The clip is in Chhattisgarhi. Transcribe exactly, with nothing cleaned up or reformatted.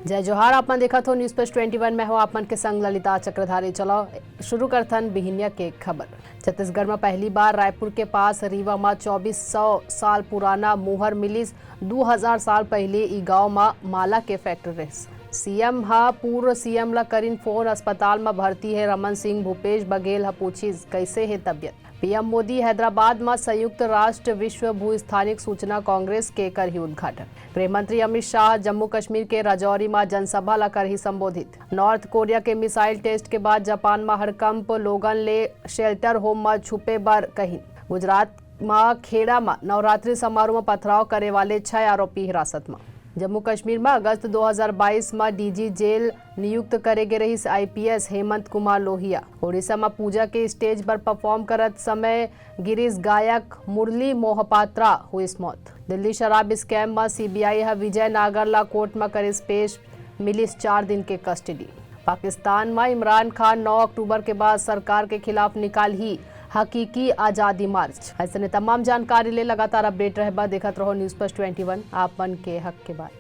जय जोहार, आप मन देखत हो News Flash twenty one, मैं हूं आप मन के संग ललिता चक्रधारी। चलो शुरू करथन बिहिनिया के खबर। छत्तीसगढ़ में पहली बार रायपुर के पास रीवा में चौबीस सौ साल पुराना मुहर मिलिस। दू हजार साल पहले ई गांव में माला के factory रहिस। सीएम हा पूर्व सीएम ला करिन फोन, अस्पताल में भर्ती है रमन सिंह, भूपेश बघेल हा पूछिस कैसे है तबियत। पीएम मोदी हैदराबाद में संयुक्त राष्ट्र विश्व भूस्थानिक सूचना कांग्रेस के करही उद्घाटन। गृह मंत्री अमित शाह जम्मू कश्मीर के राजौरी में जनसभा ला करही संबोधित। नॉर्थ कोरिया के मिसाइल टेस्ट के बाद जापान में हड़कंप, लोगन ले shelter home में छुपे बर कहिन। गुजरात में खेड़ा में नवरात्रि समारोह में पथराव करे वाले छह आरोपी हिरासत में। जम्मू कश्मीर में अगस्त दो हजार बाईस में डीजी जेल नियुक्त करे गे रहिस आईपीएस हेमंत कुमार लोहिया। ओडिशा में पूजा के स्टेज पर परफॉर्म करत समय गिरीश गायक मुरली मोहपात्रा हुइस मौत। दिल्ली शराब स्कैम में सीबीआई ह विजय नागर ला कोर्ट में करिस पेश, मिलिस चार दिन के कस्टडी। पाकिस्तान में इमरान खान नौ अक्टूबर के बाद सरकार के खिलाफ निकालही हकीकी आजादी मार्च। ऐसने तमाम जानकारी ले लगातार अपडेट रहे बर देखत रहो News Flash twenty one, आप मन के हक के बात।